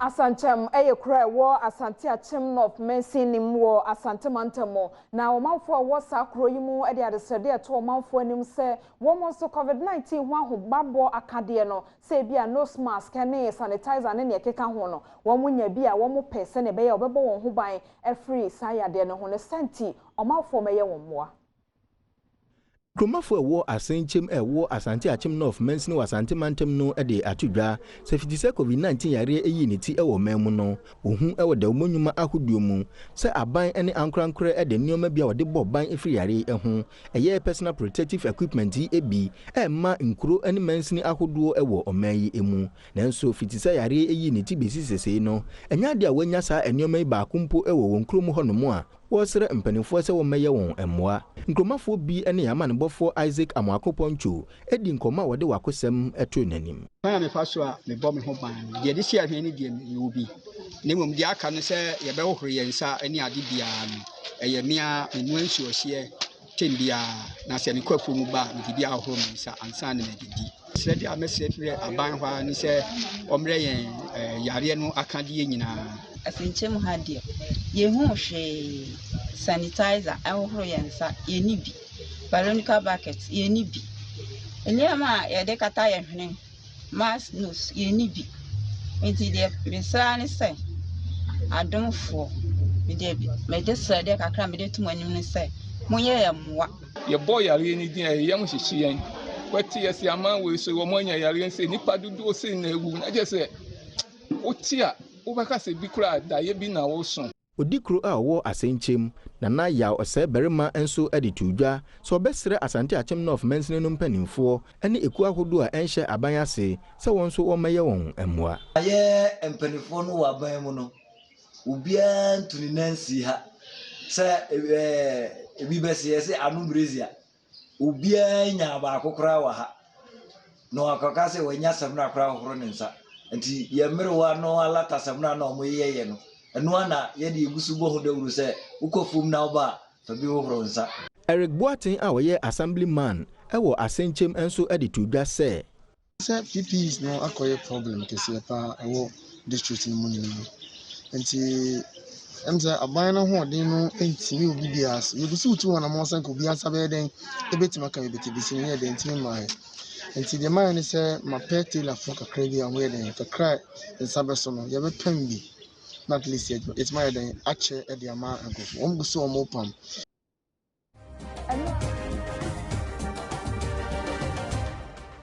Asankyɛm yɛ kuro a ɛwɔ Asante Akyem North mansin no mu wɔ Asante mantam mu. Na ɔmanfoɔ a wɔwɔ saa kuro yi mu de adesrɛdeɛ reto ɔmanfoɔ anim sɛ wɔn nso Covid-19 ho ahobammɔ akadeɛ no, sɛ ebi a nose mask ne sanitizer ne nea ɛkeka ho no, wɔn nya bi a wɔpɛ sɛnea ɛbɛyɛ a wɔbɛbɔ wɔn ho ban afiri saa yadeɛ no ho no. Saa nti, ɔmanfoɔ mmɛyɛ wɔn mmoa. Kuromafo a ɛwɔ Asenkyem a ɛwɔ Asante Akyem North mansini wɔ Asante mantam no de ato dwa sɛ fiti sɛ Covid 19 yareɛ yii ne ti wɔ ɔman mu no, wɔhu wɔ dawubɔ nnwuma ahodoɔ mu sɛ aban ne ankorankorɛ de nneɛma bi a wɔde bɔ ban firi yareɛ yi ho, ɛyɛ personal protective equipment yi bi rema nkuro ne mansini ahodoɔ wɔ ɔman yi mu. Nanso fiti sɛ yareɛ yi yii ne ti bɛsi sesei no, ɛnyɛ adeɛ a wɔanya saa nneɛma yi baako mpo wɔ wɔn kurom hɔnom a Wɔresrɛ mpanimfoɔ sɛ wɔmmɛyɛ wɔn mmoa. Nkuromafoɔ bi ne yɛn amanebɔfoɔ Isaac Amoako Pontjo di nkɔmmɔ a wɔde w'akosɛm too n'anim. Kwan a mefa so a mebɔ me ho ban no, deɛ ɛde si ahwene no deɛ mewɔ bi, na mmom deɛ aka no sɛ yɛbɛhohoro yɛn nsa ne ade biara no, ɛyɛ me ara menoa nsuohyeɛ tɛm biara, na sɛ mekɔ afuo mu ba a, mede bi ahohoro me nsa ansa na madidi. Srɛdeɛ a mɛsrɛ firi aban hɔ ara ne sɛ wɔmmrɛ yɛn yareɛ no akadeɛ nyinaa. Asenkyɛm ha deɛ, yɛnhuu hwee. Sanitizer ɛhohoro yɛn nsa, yɛnni bi. Veronica bucket, yɛnni bi. Nneɛma a yɛde kata yɛn hwene, mask nose, yɛnni bi. Nti deɛ mesrɛ ara ne sɛ, adomfoɔ, mede mede srɛdeɛ kakra a mede to mo anim ne sɛ, monyɛ yɛn mmoa. Yɛbɔ yareɛ no din a, ɛyɛ yam hyehye yɛn. Wɔte yɛse aman wei so wɔn anya yareɛ no sɛ nnipa dodoɔ sei na awu. Na kyerɛ sɛ wote a wobɛka sɛ bi koraa daeɛ bi na woso. Odikuro a ɔwɔ Asɛnkyem, Nana Yaw Ɔsɛe Barima nso de too dwa sɛ ɔbɛsrɛ Asante Akyem North mansini no mpanimfoɔ ne ekuo ahodoɔ a ɛnhyɛ aban ase sɛ wɔn nso wɔmmɛyɛ wɔn mmoa. Yɛ mpanimfoɔ no wɔ aban mu no, obiara ntu ne nan nsi ha sɛ ɛɛ ebi bɛsi yɛsɛ ano brazier. Obiara nyaa baako koraa wɔ ha. Na wakɔka sɛ wanya samina koraa ahohoro ne nsa. Nti yɛn mmerewa no alata samina na wɔyɛyɛ no. Ɛno ara na yɛde yɛgu so bɔ ho dawuro sɛ wokɔ fam na woba a, fa bi hohoro nsa. Eric Boateng a ɔyɛ Assemblyman wɔ Asenkyem nso de too dwa sɛ. Sɛ PPEs no akɔyɛ problem kɛseɛ paa ɛwɔ district no mu nyinaa. Nti ɛm sɛ aban no ahoɔden no ntumi obi biara so. Yɛgu so retu wɔn anamɔn sɛ nka obiara nsa bɛyɛ dɛn ɛbɛtumi aka biribi te bɛsi no yɛ dɛn ntumi mmaeɛ. Nti deɛ mayɛ ne sɛ mapɛ tailorfoɔ kakra bi a wɔyɛ dɛn kakra a nsa bɛso no yɛbɛpam bi na at least yɛatumi ayɛ dɛn akyɛ de ama nkurɔfoɔ. Wɔn gu so a wɔrepam. Ɛno.